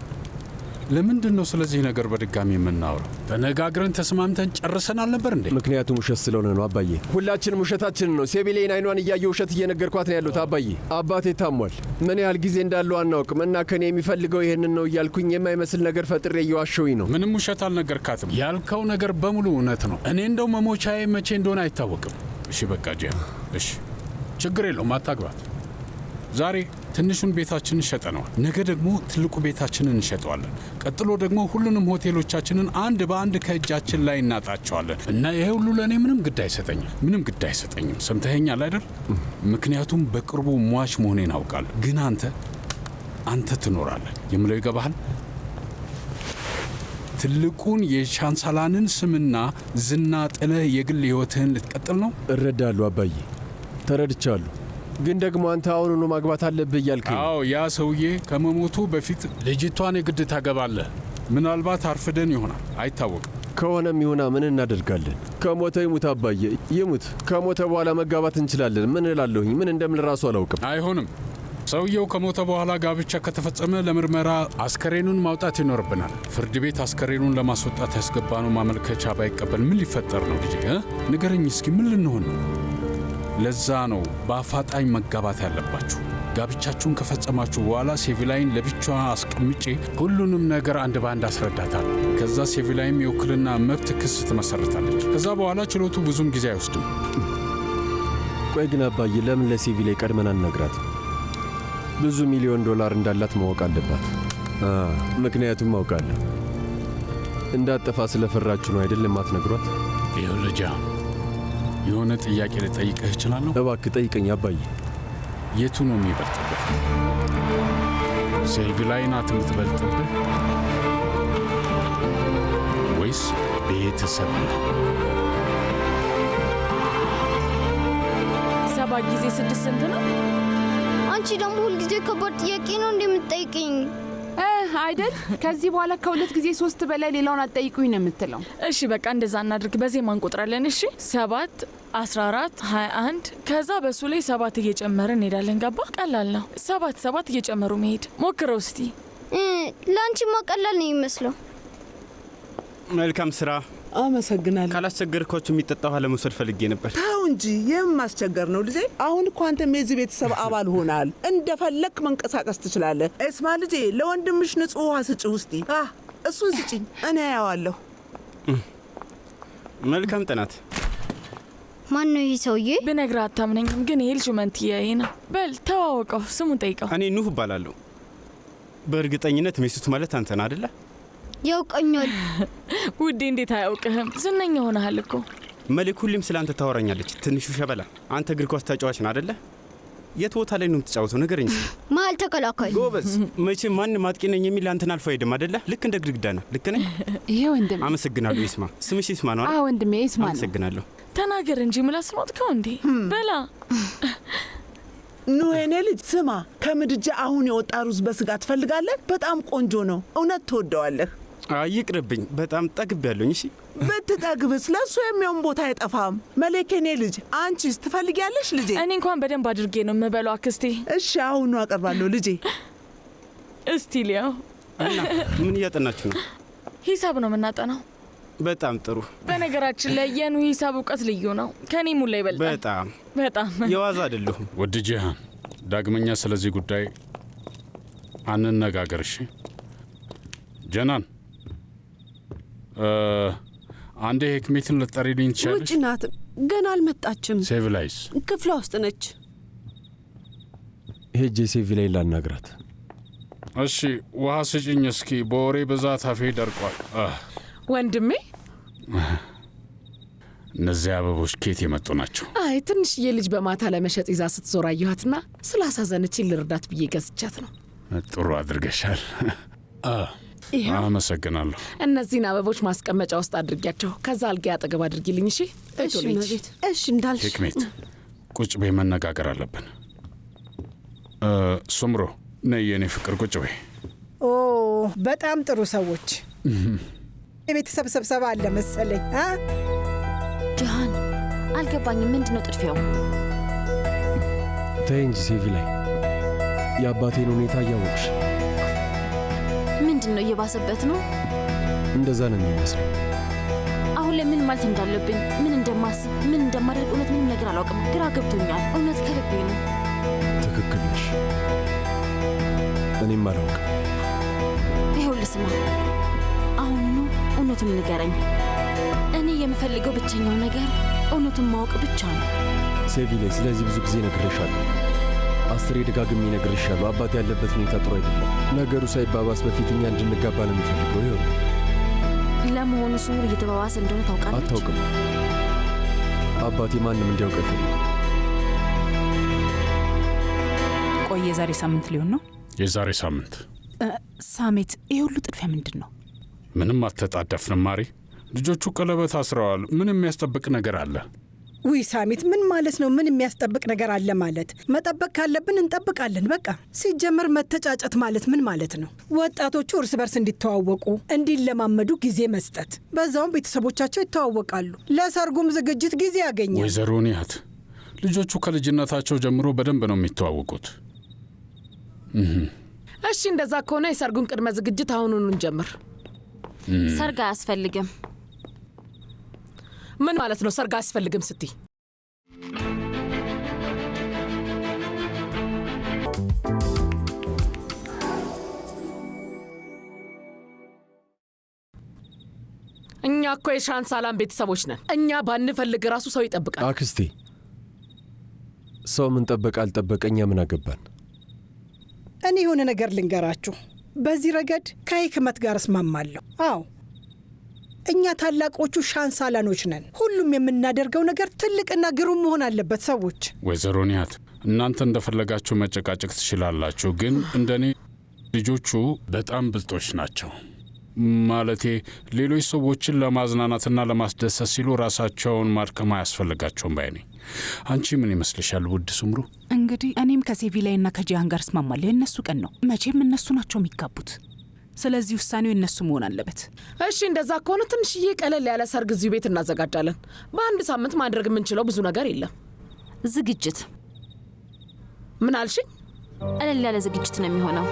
ለምንድን ነው ስለዚህ ነገር በድጋሚ የምናወራው? ተነጋግረን ተስማምተን ጨርሰን አልነበር እንዴ? ምክንያቱም ውሸት ስለሆነ ነው አባዬ። ሁላችንም ውሸታችንን ነው። ሴቢሌን አይኗን እያየ ውሸት እየነገርኳት ነው ያሉት አባዬ። አባቴ ታሟል። ምን ያህል ጊዜ እንዳለው አናውቅም እና ከኔ የሚፈልገው ይህንን ነው እያልኩኝ የማይመስል ነገር ፈጥሬ እየዋሸሁኝ ነው። ምንም ውሸት አልነገርካትም። ያልከው ነገር በሙሉ እውነት ነው። እኔ እንደው መሞቻዬ መቼ እንደሆነ አይታወቅም። እሺ በቃ ጂሃን፣ እሺ ችግር የለውም፣ አታግባት። ዛሬ ትንሹን ቤታችንን ሸጠነዋል። ነገ ደግሞ ትልቁ ቤታችንን እንሸጠዋለን። ቀጥሎ ደግሞ ሁሉንም ሆቴሎቻችንን አንድ በአንድ ከእጃችን ላይ እናጣቸዋለን። እና ይሄ ሁሉ ለእኔ ምንም ግድ አይሰጠኝም፣ ምንም ግድ አይሰጠኝም። ሰምተኸኛል አይደል? ምክንያቱም በቅርቡ ሟች መሆኔን አውቃለሁ። ግን አንተ ትኖራለህ የምለው ይገባሃል? ትልቁን የሻንሳላንን ስምና ዝና ጥለህ የግል ሕይወትህን ልትቀጥል ነው? እረዳለሁ አባዬ፣ ተረድቻለሁ። ግን ደግሞ አንተ አሁኑኑ ማግባት አለብህ እያልከኝ። አዎ፣ ያ ሰውዬ ከመሞቱ በፊት ልጅቷን የግድ ታገባለህ። ምናልባት አርፍደን ይሆናል፣ አይታወቅም። ከሆነም ይሁና፣ ምን እናደርጋለን? ከሞተ ይሙት አባዬ፣ ይሙት። ከሞተ በኋላ መጋባት እንችላለን። ምን እላለሁኝ? ምን እንደምል ራሱ አላውቅም። አይሆንም፣ ሰውየው ከሞተ በኋላ ጋብቻ ከተፈጸመ ለምርመራ አስከሬኑን ማውጣት ይኖርብናል። ፍርድ ቤት አስከሬኑን ለማስወጣት ያስገባነው ማመልከቻ ባይቀበል ምን ሊፈጠር ነው ልጄ? ንገረኝ እስኪ ምን ልንሆን ነው? ለዛ ነው በአፋጣኝ መጋባት ያለባችሁ። ጋብቻችሁን ከፈጸማችሁ በኋላ ሴቪላይን ለብቻዋ አስቀምጬ ሁሉንም ነገር አንድ በአንድ አስረዳታል። ከዛ ሴቪላይም የውክልና መብት ክስ ትመሰርታለች። ከዛ በኋላ ችሎቱ ብዙም ጊዜ አይወስድም። ቆይ ግን አባዬ ለምን ለሴቪላይ ቀድመን አንነግራት? ብዙ ሚሊዮን ዶላር እንዳላት ማወቅ አለባት። ምክንያቱም አውቃለሁ እንዳጠፋ ስለፈራችሁ ነው አይደል የማትነግሯት? ይኸውልህ ልጄ፣ የሆነ ጥያቄ ልጠይቅህ እችላለሁ? እባክህ ጠይቀኝ አባዬ። የቱ ነው የሚበልጥብህ? ሴቪላይ ናት የምትበልጥብህ ወይስ ቤተሰብ ነው? 7 ጊዜ 6 ስንት ነው? አንቺ ደግሞ ሁልጊዜ ከባድ ጥያቄ ነው እንደምትጠይቅኝ አይደል? ከዚህ በኋላ ከ2 ጊዜ 3 በላይ ሌላውን አትጠይቁኝ ነው የምትለው። እሺ በቃ እንደዛ እናድርግ። በዜማ እንቆጥራለን። እሺ 7 14 21 ከዛ በሱ ላይ 7 እየጨመርን እንሄዳለን። ገባ? ቀላል ነው። 7 7 እየጨመሩ መሄድ። ሞክረው እስቲ። ላንቺማ ቀላል ነው የሚመስለው። መልካም ስራ። አመሰግናለሁ። ካላስቸገርኳችሁ የሚጠጣ ውሃ ለመውሰድ ፈልጌ ነበር። ተው እንጂ የማስቸገር ነው ልጄ። አሁን እኮ አንተም የዚህ ቤተሰብ አባል ሆናል። እንደፈለክ መንቀሳቀስ ትችላለህ። እስማ ልጄ፣ ለወንድምሽ ንጹህ ውሃ ስጪው እስቲ። እሱን ስጪኝ፣ እኔ አያዋለሁ። መልካም ጥናት። ማን ነው ይሄ ሰውዬ? ብነግርህ አታምነኝም፣ ግን ይሄ ልጅ መንትያዬ ነው። በል ተዋወቀው፣ ስሙን ጠይቀው። እኔ ኑህ እባላለሁ። በእርግጠኝነት ሜሱት ማለት አንተ ነህ አይደለ? ያውቀኛል። ውዴ እንዴት አያውቅህም? ዝነኛ ሆነሃል እኮ። መልክ ሁሌም ስለ አንተ ታወራኛለች። ትንሹ ሸበላ። አንተ እግር ኳስ ተጫዋች ነህ አይደለ? የት ቦታ ላይ ነው የምትጫወተው? ንገረኝ እስኪ። መሀል ተከላካይ። ጎበዝ። መቼም ማንም አጥቂ ነኝ የሚል አንተን አልፎ አይሄድም አይደለ? ልክ እንደ ግድግዳ ነህ። ልክ ነኝ? ይሄ ወንድሜ። አመሰግናለሁ። ይስማ። ስምሽ ይስማ ነው አይደል? አዎ ወንድሜ ይስማ ነው። አመሰግናለሁ። ተናገር እንጂ ምላስ ሞጥከው እንዴ? በላ ኑ የኔ ልጅ ስማ፣ ከምድጃ አሁን የወጣ ሩዝ በስጋ ትፈልጋለህ? በጣም ቆንጆ ነው። እውነት ትወደዋለህ። ይቅርብኝ፣ በጣም ጠግቤያለሁኝ። እሺ ብትጠግብስ ለእሱ የሚሆን ቦታ አይጠፋም። መሌክ የኔ ልጅ፣ አንቺስ ትፈልጊያለሽ ልጄ? እኔ እንኳን በደንብ አድርጌ ነው የምበላው አክስቴ። እሺ አሁኑ አቀርባለሁ ልጄ። እስቲ ሊያው እና ምን እያጠናችሁ ነው? ሂሳብ ነው የምናጠናው። በጣም ጥሩ። በነገራችን ላይ የኑ ሂሳብ እውቀት ልዩ ነው። ከኔ ሙላ ይበልጣል። በጣም በጣም የዋዛ አይደለሁም። ውድ ጂሃን፣ ዳግመኛ ስለዚህ ጉዳይ አንነጋገር እሺ? ጀናን፣ አንዴ ህክሜትን ልትጠሪልኝ ትችያለሽ? ውጭ ናት፣ ገና አልመጣችም። ሴቪላይስ ክፍሏ ውስጥ ነች። ሄጄ ሴቪላይ ላናግራት። እሺ ውሃ ስጭኝ እስኪ፣ በወሬ ብዛት አፌ ደርቋል። ወንድሜ፣ እነዚህ አበቦች ከየት የመጡ ናቸው? አይ ትንሽዬ ልጅ በማታ ለመሸጥ ይዛ ስትዞር አየኋትና ስላሳዘነችኝ ልርዳት ብዬ ገዝቻት ነው። ጥሩ አድርገሻል። አመሰግናለሁ። እነዚህን አበቦች ማስቀመጫ ውስጥ አድርጊያቸው፣ ከዛ አልጋ አጠገብ አድርጊልኝ። እሺ? እሺ እመቤት። እሺ እንዳልሽ። ህክሜት፣ ቁጭ በይ፣ መነጋገር አለብን። ሱምሮ ነይ የኔ ፍቅር፣ ቁጭ በይ። ኦ በጣም ጥሩ ሰዎች። የቤተሰብ ስብሰባ አለ መሰለኝ። ጂሃን፣ አልገባኝም። ምንድን ነው ጥድፊያው? ተይ እንጂ ሴቪላይ፣ የአባቴን ሁኔታ እያወቅሽ ምንድን ነው እየባሰበት ነው? እንደዛ ነው የሚመስለው። አሁን ላይ ምን ማለት እንዳለብኝ፣ ምን እንደማስብ፣ ምን እንደማደርግ እውነት ምንም ነገር አላውቅም። ግራ ገብቶኛል። እውነት ከልቤ ነው። ትክክል ነሽ። እኔም አላውቅም። ይኸውልህ ስማ፣ አሁኑኑ እውነቱን ንገረኝ። እኔ የምፈልገው ብቸኛው ነገር እውነቱን ማወቅ ብቻ ነው። ሴቪላይ፣ ስለዚህ ብዙ ጊዜ ነግሬሻለሁ። 10 ደጋግሜ ነግሬሻለሁ። አባቴ ያለበት ሁኔታ ጥሩ አይደለም። ነገሩ ሳይባባስ በፊት እኛ እንድንጋባ ነው የሚፈልገው። ይኸው ለመሆኑ ሱር እየተባባሰ እንደሆነ ታውቃለች? አታውቅም። አባቴ ማንም እንዲያውቅ አይፈልግም። ቆይ የዛሬ ሳምንት ሊሆን ነው? የዛሬ ሳምንት። ሳሜት፣ ይሄ ሁሉ ጥድፊያ ምንድን ነው? ምንም አልተጣደፍንም ማሪ። ልጆቹ ቀለበት አስረዋል። ምን የሚያስጠብቅ ነገር አለ? ውይ ሳሚት፣ ምን ማለት ነው? ምን የሚያስጠብቅ ነገር አለ ማለት? መጠበቅ ካለብን እንጠብቃለን። በቃ ሲጀመር መተጫጨት ማለት ምን ማለት ነው? ወጣቶቹ እርስ በርስ እንዲተዋወቁ እንዲለማመዱ ጊዜ መስጠት፣ በዛውም ቤተሰቦቻቸው ይተዋወቃሉ። ለሰርጉም ዝግጅት ጊዜ ያገኛል። ወይዘሮ ኒያት፣ ልጆቹ ከልጅነታቸው ጀምሮ በደንብ ነው የሚተዋወቁት። እሺ፣ እንደዛ ከሆነ የሰርጉን ቅድመ ዝግጅት አሁኑኑ እንጀምር። ሰርግ አያስፈልግም። ምን ማለት ነው ሰርግ አያስፈልግም ስትይ? እኛ እኮ የሻንሳላን ቤተሰቦች ነን። እኛ ባንፈልግ ራሱ ሰው ይጠብቃል። አክስቴ፣ ሰው ምን ጠበቀ አልጠበቀ እኛ ምን አገባን? እኔ የሆነ ነገር ልንገራችሁ። በዚህ ረገድ ከህክመት ጋር እስማማለሁ። አዎ እኛ ታላቆቹ ሻንሳላኖች ነን። ሁሉም የምናደርገው ነገር ትልቅና ግሩም መሆን አለበት። ሰዎች ወይዘሮ ኒያት እናንተ እንደፈለጋችሁ መጨቃጨቅ ትችላላችሁ፣ ግን እንደኔ ልጆቹ በጣም ብልጦች ናቸው። ማለቴ ሌሎች ሰዎችን ለማዝናናትና ለማስደሰት ሲሉ ራሳቸውን ማድከም አያስፈልጋቸውም ባይ ነኝ። አንቺ ምን ይመስልሻል ውድ ስምሩ? እንግዲህ እኔም ከሴቪላይና ከጂያን ጋር እስማማለሁ። የእነሱ ቀን ነው መቼም፣ እነሱ ናቸው የሚጋቡት። ስለዚህ ውሳኔው የእነሱ መሆን አለበት። እሺ፣ እንደዛ ከሆነ ትንሽዬ ቀለል ያለ ሰርግ እዚሁ ቤት እናዘጋጃለን። በአንድ ሳምንት ማድረግ የምንችለው ብዙ ነገር የለም። ዝግጅት ምን አልሽኝ? ቀለል ያለ ዝግጅት ነው የሚሆነው።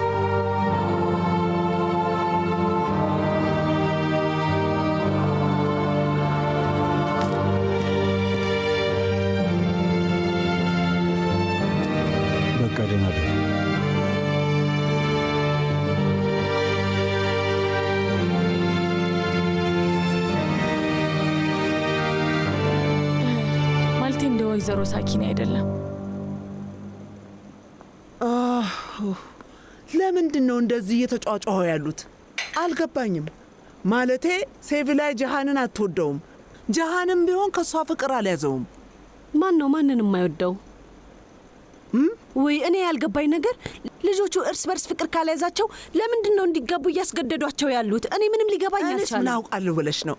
በቃ ደህና እደሩ። ማለቴ እንደ ወይዘሮ ሳኪን አይደለም። ለምንድን ነው እንደዚህ እየተጫጫሁ ያሉት? አልገባኝም። ማለቴ ሴቪላይ ጀሃንን አትወደውም። ጀሃንም ቢሆን ከእሷ ፍቅር አልያዘውም። ማን ነው ማንን የማይወደው? ወይ እኔ ያልገባኝ ነገር ልጆቹ እርስ በርስ ፍቅር ካልያዛቸው ለምንድን ነው እንዲጋቡ እያስገደዷቸው ያሉት? እኔ ምንም ሊገባኝ እኔስ ምን አልቻለም። አውቃለሁ ብለሽ ነው?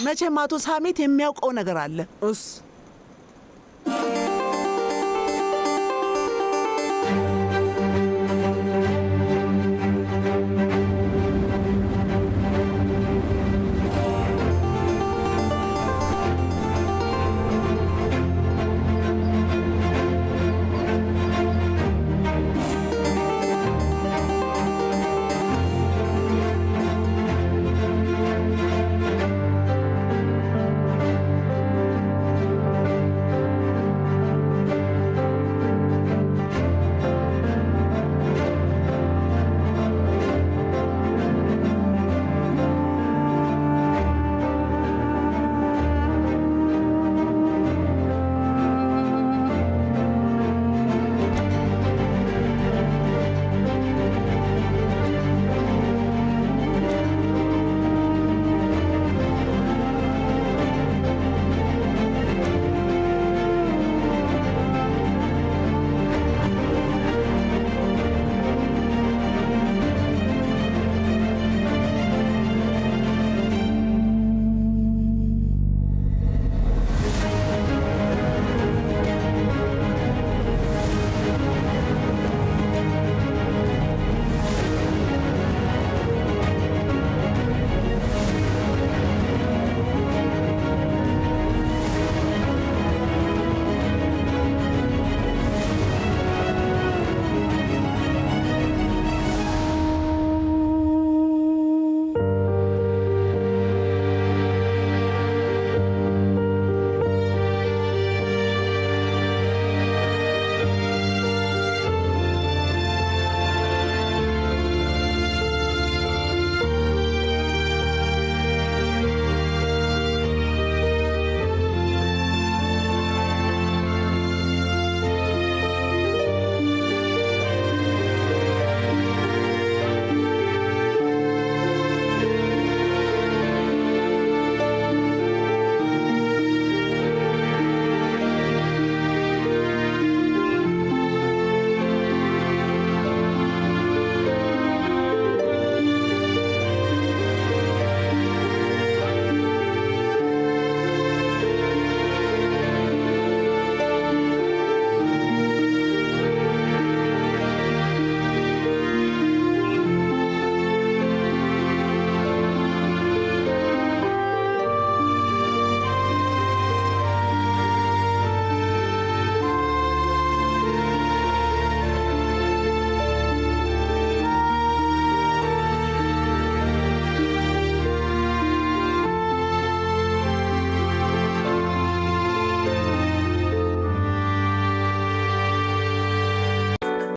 መቼም አቶ ሳሜት የሚያውቀው ነገር አለ። እስ